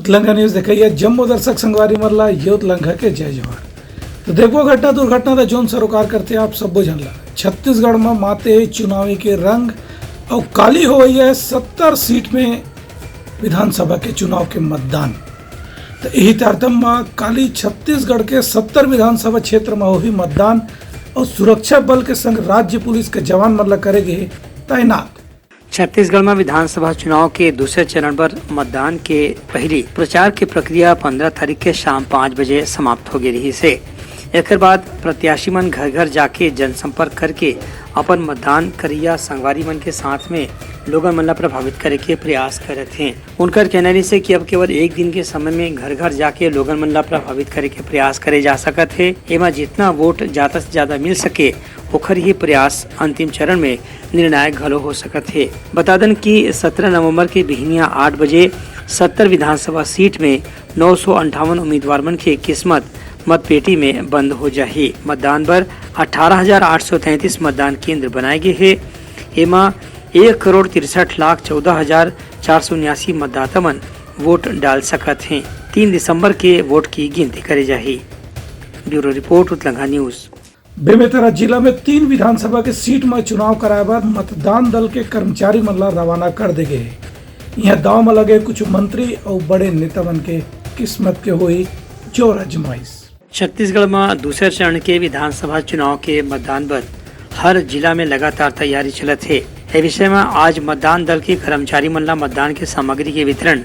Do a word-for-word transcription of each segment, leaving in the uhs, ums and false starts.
उतलंघा news देखइया जम्मो दर्शक संगवारी मन ला ये उतलंघा के जय जोहार। तो देखो घटना दुर्घटना ला जोन सरोकार करथे आप सब्बो झन ला। छत्तीसगढ़ म माते हे चुनावी के रंग, अउ काली होवइया हे सत्तर सीट में विधानसभा के चुनाव के मतदान। तो यही तारतम्य म काली छत्तीसगढ़ के सत्तर विधानसभा क्षेत्र म होही मतदान, अउ सुरक्षा बल के संग राज्य पुलिस के जवान मन ला करे गे हे तैनात। छत्तीसगढ़ म विधानसभा चुनाव के दूसरे चरण बर मतदान के पहिली प्रचार के प्रक्रिया पंद्रह तारीख के शाम पाँच बजे समाप्त हो गे रिहिस हे। एकर बाद प्रत्याशी मन घर-घर जाके जनसंपर्क करके अपन मतदान करइया संगवारी मन के साथ में लोगन मन ला प्रभावित करे के प्रयास करत हें। उनकर कहना रिहिस हे कि अब केवल एक दिन के समय में घर-घर जाके लोगन मन ला प्रभावित करे के प्रयास करे जा सकत हे। एमा जितना वोट ज्यादा से ज्यादा मिल सके, ओखर ही प्रयास अंतिम चरण में निर्णायक घलो हो सकत हे। बता दन कि सत्रह नवंबर के बिहनिया आठ बजे सत्तर विधानसभा सीट में नौ सौ अंठावन उम्मीदवार मन के किस्मत मतपेटी में बंद हो जाही। मतदान बर अठारह हजार आठ सौ तैंतीस मतदान केंद्र बनाए गे हे। एमा एक करोड़ तिरसठ लाख चौदह हजार चार सौ उन्यासी मतदाता मन वोट डाल सकत हें। तीन दिसंबर के वोट की गिनती करे जाही। ब्यूरो रिपोर्ट, उतलंघा न्यूज। बेमेतरा जिला में तीन विधानसभा के सीट म चुनाव कराए बर मतदान दल के कर्मचारी मन ला रवाना कर दे गे हे। इहां दांव म लगे कुछ मंत्री अउ बड़े नेता मन के किस्मत के होई जोर आजमाइश। छत्तीसगढ़ म दूसरे चरण के विधानसभा चुनाव के मतदान बर हर जिला में लगातार तैयारी चलत हे। ए विषय म आज मतदान दल के कर्मचारी मन ला मतदान के सामग्री के वितरण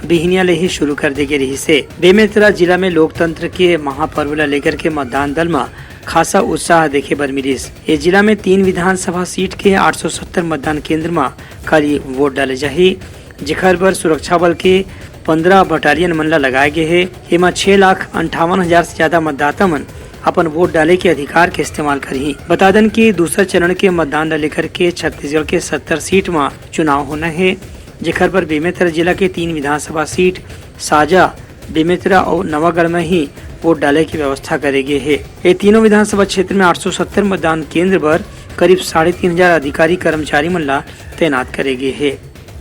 बिहनिया ले ही शुरू कर दे गे रिहिस हे। बेमेतरा जिला में लोकतंत्र के महापर्व ला लेकर के मतदान दल म खासा उत्साह देखे बर मिलिस। ये जिला में तीन विधानसभा सीट के आठ सौ सत्तर मतदान केंद्र म काली वोट डाले जाही, जेखर बर सुरक्षा बल के पंद्रह बटालियन मन ला लगाए गे हे। एमा छह लाख अंठावन हजार से ज्यादा मतदाता मन अपन वोट डाले के अधिकार के इस्तेमाल करही। बता दन कि दूसरा चरण के मतदान ला लेकर के छत्तीसगढ़ के सत्तर सीट म चुनाव होना हे, जेखर बर बेमेतरा जिला के तीन विधानसभा सीट साजा, बेमेतरा अउ नवागढ़ म ही वोट डाले के व्यवस्था करे गे हे। ये तीनों विधानसभा क्षेत्र में आठ सौ सत्तर मतदान केंद्र बर करीब साढ़े तीन हजार अधिकारी कर्मचारी मन ला तैनात करे गे हे।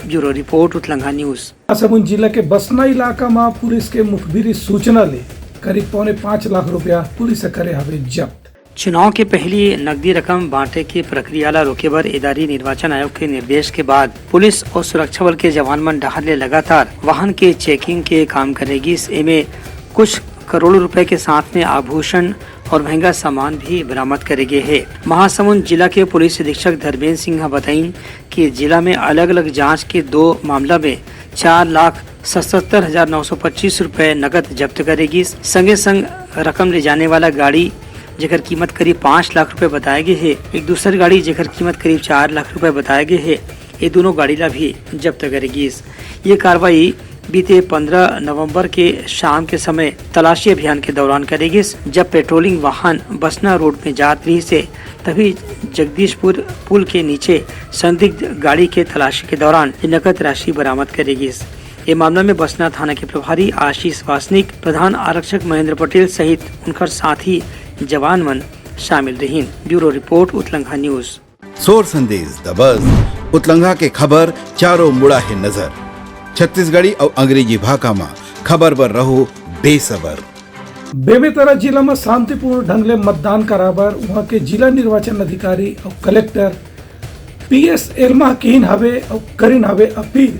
ब्यूरो रिपोर्ट, उतलंघा न्यूज। महासमुंद जिला के बसना इलाका म पुलिस के मुखबिरी सूचना ले करीब पौने पाँच लाख रुपया पुलिस ह करे हवे जब्त। चुनाव के पहिली नकदी रकम बांटे के प्रक्रिया ला रोके बर एदारी निर्वाचन आयोग के निर्देश के बाद पुलिस अउ सुरक्षा बल के जवान मन डहार ले लगातार वाहन के चेकिंग के काम करे गिस। एमे कुछ करोड़ रुपए के साथ में आभूषण और महंगा सामान भी बरामद करे गे हे। महासमुंद जिला के पुलिस अधीक्षक धर्मेंद्र सिंह ह बताइन कि जिला में अलग-अलग जांच के दो मामला में चार लाख सतहत्तर हजार नौ सौ पच्चीस रुपए नकद जब्त करे गिस। संगे संग रकम ले जाने वाला गाड़ी, जेकर कीमत करीब पाँच लाख रुपए बताए गे हे, एक दूसर गाड़ी, जेकर कीमत करीब चार लाख रुपए बताए गे हे, ये दोनों गाड़ी ला भी जब्त करे गिस। ये कार्रवाई बीते पंद्रह नवंबर के शाम के समय तलाशी अभियान के दौरान करे गिस, जब पेट्रोलिंग वाहन बसना रोड में जात रहिस हे, तभी जगदीशपुर पुल के नीचे संदिग्ध गाड़ी के तलाशी के दौरान ये नकद राशि बरामद करे गिस। ये मामला में बसना थाना के प्रभारी आशीष वासनिक, प्रधान आरक्षक महेंद्र पटेल सहित उनकर साथी जवान मन शामिल रहिन। ब्यूरो रिपोर्ट, उतलंघा न्यूज। सोर संदेश दबस, उतलंघा के खबर चारों मुड़ा हे नजर। छत्तीसगढ़ी अउ अंग्रेजी भाखा म खबर बर रहो बेसबर। बेमेतरा जिला म शांतिपूर्ण ढंग ले मतदान करा बर उहां के जिला निर्वाचन अधिकारी अउ कलेक्टर पीएस एल्मा किहिन हवे अउ करिन हवे अपील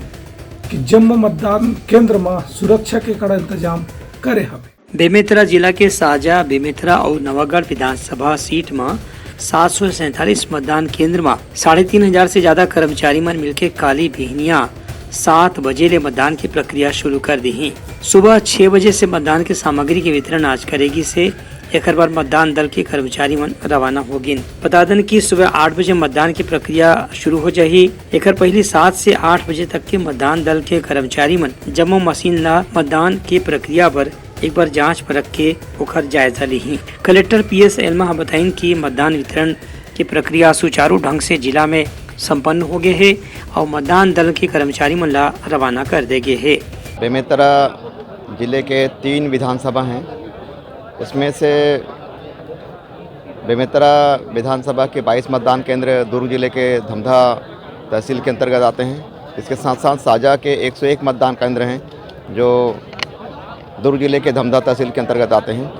कि जम्मो मतदान केंद्र म सुरक्षा के कड़ा इंतजाम करे हवे। बेमेतरा जिला के साजा, बेमेतरा अउ नवागढ़ विधानसभा सीट म सात सौ सैंतालीस मतदान केंद्र म साढ़े तीन हजार से ज्यादा कर्मचारी मन मिलके काली बिहनिया सात बजे ले मतदान की प्रक्रिया शुरू कर दीही। सुबह छह बजे से मतदान के सामग्री के वितरण आज करे गिस हे। एकर बर मतदान दल के कर्मचारी मन रवाना हो गिन। बता दन कि सुबह आठ बजे मतदान की प्रक्रिया शुरू हो जाही। एकर पहिली सात से आठ बजे तक के मतदान दल के कर्मचारी मन जम्मो मशीन ला मतदान के प्रक्रिया बर एक बार जांच परख के ओकर जायजा लीही। कलेक्टर पीएस एल्मा ह बताइन कि मतदान वितरण के प्रक्रिया सुचारू ढंग से जिला में संपन्न हो गे हे अउ मतदान दल के कर्मचारी मन ला रवाना कर दे गे हे। बेमेतरा जिले के तीन विधानसभा हैं, उसमें से बेमेतरा विधानसभा के बाईस मतदान केंद्र दुर्ग जिले के धमधा तहसील के अंतर्गत आते हैं। इसके साथ साथ साजा के एक सौ एक मतदान केंद्र हैं, जो दुर्ग जिले के धमधा तहसील के अंतर्गत आते हैं,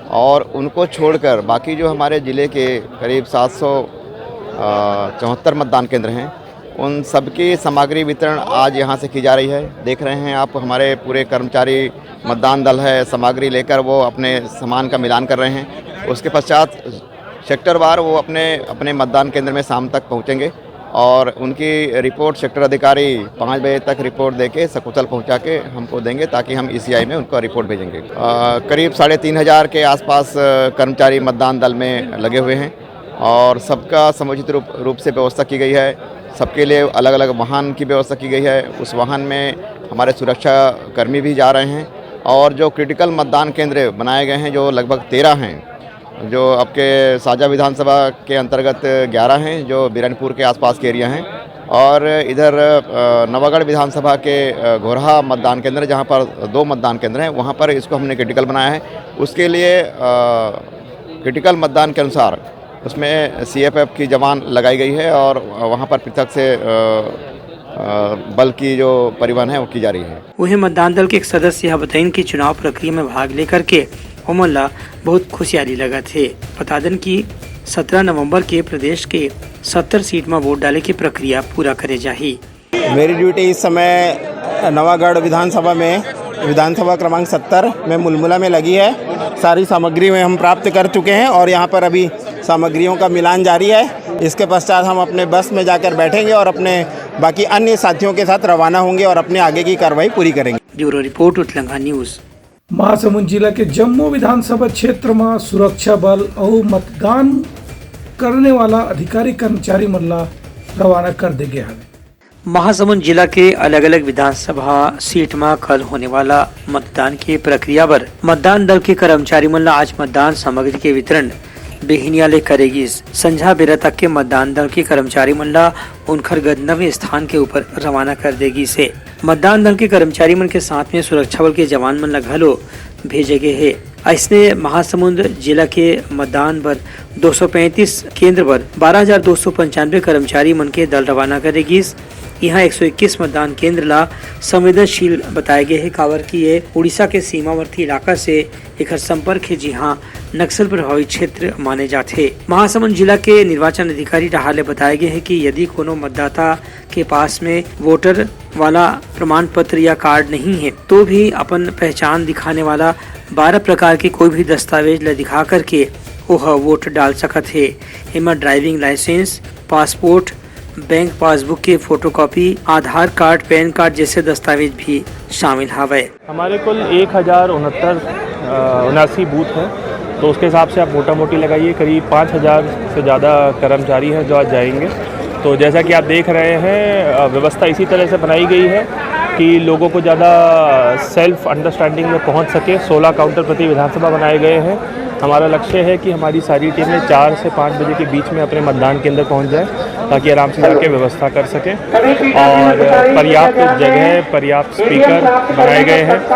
और उनको छोड़कर बाकी जो हमारे जिले के करीब सात सौ चौहत्तर मतदान केंद्र हैं, उन सबकी सामग्री वितरण आज यहाँ से की जा रही है। देख रहे हैं आप, हमारे पूरे कर्मचारी, मतदान दल है, सामग्री लेकर वो अपने सामान का मिलान कर रहे हैं। उसके पश्चात सेक्टरवार वो अपने अपने मतदान केंद्र में शाम तक पहुँचेंगे और उनकी रिपोर्ट सेक्टर अधिकारी पाँच बजे तक रिपोर्ट देके सकुशल पहुँचा के हमको देंगे, ताकि हम ईसीआई में उनका रिपोर्ट भेजेंगे। अ, करीब साढ़े तीन हज़ार के आसपास, अ, कर्मचारी मतदान दल में लगे हुए हैं और सबका समुचित रूप रूप से व्यवस्था की गई है। सबके लिए अलग-अलग वाहन की व्यवस्था की गई है। उस वाहन में हमारे सुरक्षा कर्मी भी जा रहे हैं और जो क्रिटिकल मतदान केंद्र बनाए गए हैं, जो लगभग तेरह हैं, जो आपके साजा विधानसभा के अंतर्गत ग्यारह हैं, जो बिरनपुर के आसपास के एरिया हैं, और इधर, अ, नवागढ़ विधानसभा के, अ, घोरहा मतदान केंद्र, जहां पर दो मतदान केंद्र हैं, वहां पर इसको हमने क्रिटिकल बनाया है। उसके लिए, अ, क्रिटिकल मतदान के अनुसार उसमें सीएपीएफ की जवान लगाई गई है और वहां पर पृथक से, अ, अ, बल की जो परिवहन है, वो की जा रही है। उहें, मतदान दल के एक सदस्य ह बताइन कि चुनाव प्रक्रिया में भाग लेकर के ओमन ला बहुत खुशियाली लगत हे। बता देन कि सत्रह नवंबर के प्रदेश के सत्तर सीट म वोट डाले के प्रक्रिया पूरा करे जाही। मेरी ड्यूटी इस समय नवागढ़ विधानसभा में, विधानसभा क्रमांक सत्तर में मुलमुला में लगी है। सारी सामग्री में हम प्राप्त कर चुके हैं और यहाँ पर अभी सामग्रियों का मिलान जारी है। इसके पश्चात हम अपने बस में जाकर बैठेंगे और अपने बाकी अन्य साथियों के साथ रवाना होंगे और अपने आगे की कार्रवाई पूरी करेंगे। ब्यूरो रिपोर्ट, उतलंगा न्यूज। महासमुंद जिला के जम्मो विधानसभा क्षेत्र म सुरक्षा बल अउ मतदान करने वाला अधिकारी कर्मचारी मन ला रवाना कर दे गे हवे। महासमुंद जिला के अलग-अलग विधानसभा सीट म कल होने वाला मतदान के प्रक्रिया बर मतदान दल के कर्मचारी मन ला आज मतदान सामग्री के वितरण बिहिनिया ले करे गिस। संझा बेरा तक के मतदान दल के कर्मचारी मन ला उनखर गंतव्य स्थान के ऊपर रवाना कर दे गिस हे। मतदान दल के कर्मचारी मन के साथ में सुरक्षा बल के जवान मन ला घलो भेजे गे हे। अइसने महासमुंद जिला के मतदान बर दो सौ पैंतीस केंद्र बर बारह हजार दो सौ पंचानवे कर्मचारी मन के दल रवाना करे गिस। इहां एक सौ इक्कीस मतदान केंद्र ला संवेदनशील बताए गे हे, काबर कि ये उड़ीसा के सीमावर्ती इलाका से एखर संपर्क हे, जिहां नक्सल प्रभावित क्षेत्र माने जाथे। महासमुंद जिला के निर्वाचन अधिकारी डहार ले बताए गे हे कि यदि कोनो मतदाता के पास में वोटर वाला प्रमाण पत्र या कार्ड नहीं है, तो भी अपन पहचान दिखाने वाला बारह प्रकार के कोई भी दस्तावेज ला दिखा करके ओह वोट डाल सकत हे। एमा driving licence, passport, bank passbook के photocopy, Aadhaar card, PAN card जैसे दस्तावेज भी शामिल हवय। हमारे कुल एक हज़ार उनहत्तर, अ, उनासी बूथ हैं, तो उसके हिसाब से आप मोटा मोटी लगाइए, करीब पाँच हज़ार से ज़्यादा कर्मचारी हैं जो आज जाएंगे। तो जैसा कि आप देख रहे हैं, अ, व्यवस्था इसी तरह से बनाई गई है कि लोगों को ज़्यादा सेल्फ अंडरस्टैंडिंग में पहुंच सके। सोलह काउंटर प्रति विधानसभा बनाए गए हैं। हमारा लक्ष्य है कि हमारी सारी टीमें चार से पाँच बजे के बीच में अपने मतदान केंद्र पहुंच जाए, ताकि आराम से जाके व्यवस्था कर सकें। और पर्याप्त जगह, पर्याप्त स्पीकर बनाए गए हैं। अ,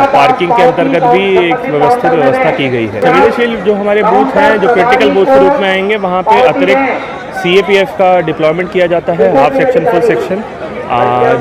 पार्किंग के अंतर्गत भी एक व्यवस्थित व्यवस्था की गई है। संवेदनशील जो हमारे बूथ हैं, जो क्रिटिकल बूथ के रूप में आएंगे, वहाँ पे अतिरिक्त सीएपीएफ का डिप्लॉयमेंट किया जाता है, हाफ सेक्शन, फुल सेक्शन,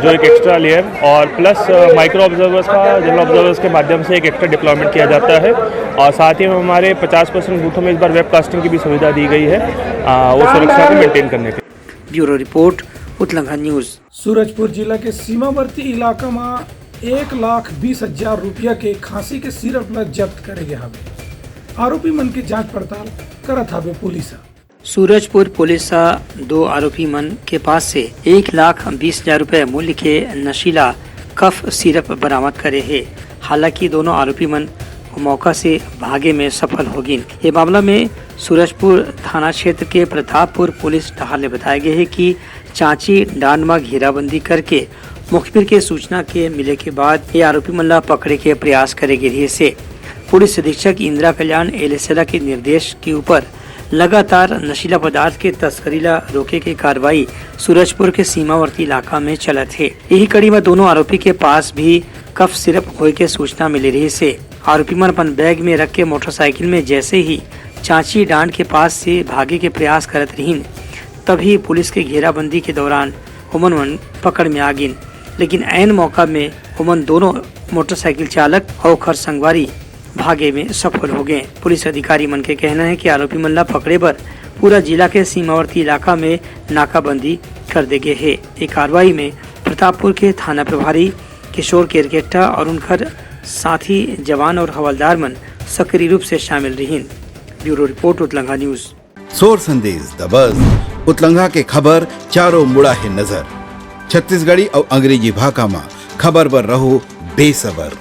जो एक एक्स्ट्रा लेयर, और प्लस माइक्रो ऑब्जर्वर्स का, जनरल ऑब्जर्वर्स के माध्यम से एक एक्स्ट्रा डिप्लॉयमेंट किया जाता है। और साथ ही में हमारे पचास परसेंट बूथों में इस बार वेबकास्टिंग की भी सुविधा दी गई है, अ, वो सुरक्षा को मेंटेन करने के लिए। ब्यूरो रिपोर्ट, उतलंघा न्यूज। सूरजपुर जिला के सीमावर्ती इलाका म एक लाख बीस हजार रुपया के खांसी के सिरप ल जब्त करे गे हवे। आरोपी मन के जांच पड़ताल करत हवे पुलिस ह। सूरजपुर पुलिस ह दो आरोपी मन के पास से एक लाख बीस हजार रुपया मूल्य के नशीला कफ सिरप बरामद करे हे। हालांकि दोनों आरोपी मन मौका से भागे में सफल हो गिन। ये मामला में सूरजपुर थाना क्षेत्र के प्रतापपुर पुलिस डहार ले बताए गए हे कि चांची डांड म घेराबंदी करके मुखबिर के सूचना के मिले के बाद ये आरोपी मन ला पकड़े के प्रयास करे गे रिहिस हे। पुलिस अधीक्षक इंदिरा कल्याण एलेसेला के निर्देश के ऊपर लगातार नशीला पदार्थ के तस्करी ला रोके के कार्रवाई सूरजपुर के सीमावर्ती इलाका में चलत हे। यही कड़ी में दोनों आरोपी के पास भी कफ सिरप होए के सूचना मिले रिहिस हे। आरोपी मन अपन बैग में रख के मोटरसाइकिल में जैसे ही चांची डांड के पास से भागे के प्रयास करत रहिन, तभी पुलिस के घेराबंदी के दौरान ओमन मन पकड़ में आ गिन। लेकिन ऐन मौका में ओमन दोनों मोटरसाइकिल चालक अउ ओखर संगवारी भागे में सफल हो गए। पुलिस अधिकारी मन के कहना है कि आरोपी मन ला पकड़े बर पूरा जिला के सीमावर्ती इलाका में नाकाबंदी कर दे गए हे। ये कार्रवाई में प्रतापपुर के थाना प्रभारी किशोर केरकेट्टा और उनकर साथी जवान और हवलदार मन सक्रिय रूप से शामिल रहिन। ब्यूरो रिपोर्ट, उतलंगा न्यूज। सोर संदेश दबस, उतलंगा के खबर चारों मुड़ा हे नजर। छत्तीसगढ़ी अउ अंग्रेजी भाखा म खबर बर रहो बेसबर।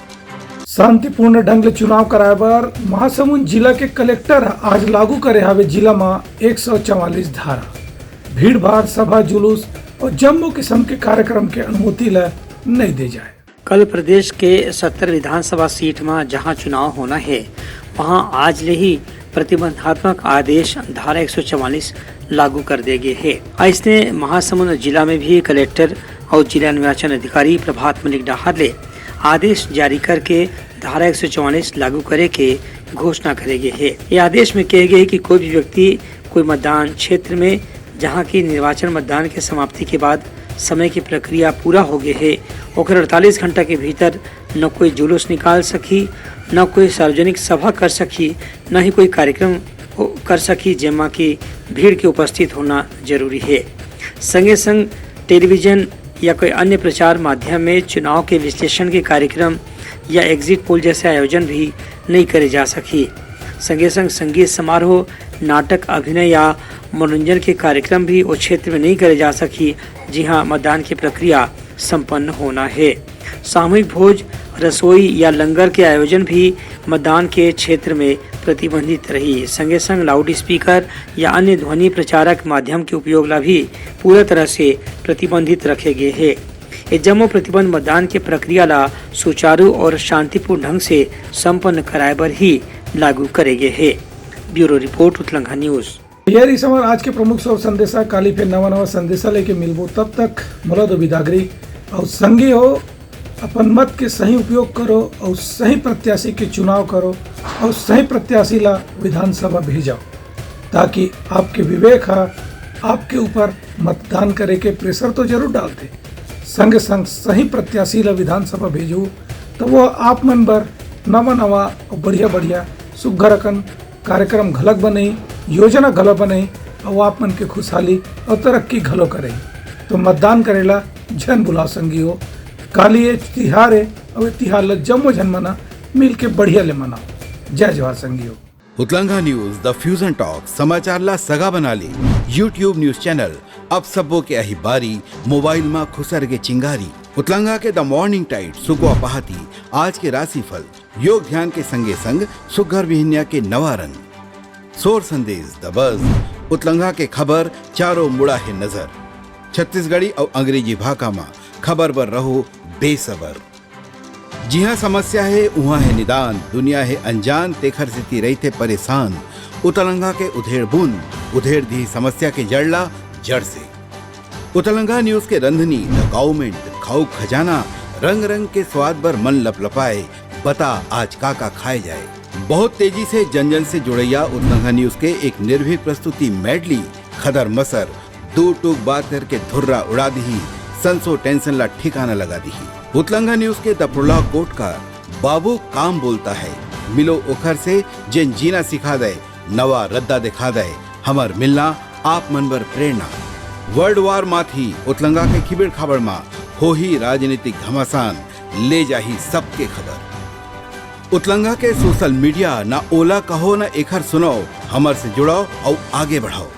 शांतिपूर्ण ढंग ले चुनाव कराए बर महासमुंद जिला के कलेक्टर ह आज लागू करे हावे जिला म एक सौ चवालीस धारा। भीड़ भाड़, सभा, जुलूस अउ जम्मो किसम के कार्यक्रम के अनुमति ल नइ दे जाए। कल प्रदेश के सत्तर विधानसभा सीट म जहां चुनाव होना हे, वहां आज ले ही प्रतिबंधात्मक आदेश धारा एक सौ चवालीस लागू कर दे गे हे। अइसने महासमुंद जिला में भी कलेक्टर अउ जिला निर्वाचन अधिकारी प्रभात मलिक डहार ले आदेश जारी करके धारा एक सौ चवालीस लागू करे के घोषणा करे गे हे। ये आदेश में कहे गे हे कि कोई भी व्यक्ति कोई मतदान क्षेत्र में जहां की निर्वाचन मतदान के समाप्ति के बाद समय की प्रक्रिया पूरा हो गे हे, ओकर अड़तालीस घंटा के भीतर न कोई जुलूस निकाल सकही, न कोई सार्वजनिक सभा कर सकही, न ही कोई कार्यक्रम हो-, कर सकही, जेमा की भीड़ के उपस्थित होना जरूरी हे। संगे संग टेलीविजन या कोई अन्य प्रचार माध्यम में चुनाव के विश्लेषण के कार्यक्रम या एग्जिट पोल जैसे आयोजन भी नहीं करे जा सकही। संगे संग संगीत समारोह, नाटक, अभिनय या मनोरंजन के कार्यक्रम भी ओ क्षेत्र में नहीं करे जा सकही, जिहां मतदान की प्रक्रिया संपन्न होना हे। सामूहिक भोज, रसोई या लंगर के आयोजन भी मतदान के क्षेत्र में प्रतिबंधित रही। संगे संग लाउड स्पीकर या अन्य ध्वनि प्रचारक माध्यम के उपयोग ला भी पूरा तरह से प्रतिबंधित रखे गे हे। ये जम्मो प्रतिबंध मतदान के प्रक्रिया ला सुचारू और शांतिपूर्ण ढंग से संपन्न कराए बर ही लागू करे गे हे। ब्यूरो रिपोर्ट, उतलंगा न्यूज। ये रहिस हमर आज के प्रमुख सोर संदेशा। काली फिर नवा नवा संदेशा लेके मिलबो, तब तक मोला दो बिदागरी। अउ संगी हो, अपन मत के सही उपयोग करो अउ सही प्रत्याशी के चुनाव करो अउ सही प्रत्याशी ला विधानसभा भेजो, ताकि आपके विवेक हा आपके ऊपर मतदान करे के प्रेशर तो जरूर डालते, संग संग सही प्रत्याशी ला विधानसभा भेजू, तो वो आप मन बर नवा नवा अउ बढ़िया बढ़िया सुग्घर अकन कार्यक्रम घलक बनई, योजना घलो बनई, अउ आप मन के खुशहाली अउ तरक्की घलो करई। तो मतदान करेला झन भुलाओ संगी हो। काली ये तिहार हे, अउ ये तिहार ल जम्मो झन मना मिल के बढ़िया ले मनाओ। जय जोहार संगी हो। उतलंगा न्यूज, द फ्यूजन टॉक, समाचार ला सगा बना ले। YouTube न्यूज चैनल, अब सबो के अही बारी, मोबाइल मा खुसर के चिंगारी। उतलंगा के द मॉर्निंग टाइड, सुकवा पहाती, आज के राशिफल, योग ध्यान के संगे संग सुग्घर बिहनिया के नवा रंग। सोर संदेश, द बज, उतलंगा के खबर, चारों मुड़ा हे नजर। छत्तीसगढ़ी अउ अंग्रेजी भाखा मा खबर बर रहो बेसबर। जिहां समस्या हे, उहां हे निदान, दुनिया हे अनजान, तेखर सेती रहिथे परेशान। उतलंगा के उधेड़ बुन, उधेड़ दिही समस्या के जड़ ला जड़ से। उतलंगा न्यूज के रंधनी, द काउमेंट, खाऊ खजाना, रंग रंग के स्वाद बर मन लपलपाए, बता आज का का खाए जाए। बहुत तेजी से जन जन से जुड़ैया उतलंगा न्यूज के एक निर्भीक प्रस्तुति मेडली, खदर मसर, दू टूक बात करके धुर्रा उड़ा दिही, संसो टेंशन ला ठिकाना लगा दिही। उतलंगा न्यूज के द प्रोलॉग कोट का बाबू काम बोलता है, मिलो ओखर से जेन जीना सिखा दे, नवा रद्दा दिखा दे, हमर मिलना आप मन बर प्रेरणा। वर्ल्ड वार माथी उतलंगा के खिबेड़ खाबड़ मा होही राजनीतिक घमासान, ले जाही सबके खबर। उतलंगा के सोशल मीडिया, ना ओला कहो ना एखर सुनाओ, हमर से जुड़ाओ अउ आगे बढ़ाओ।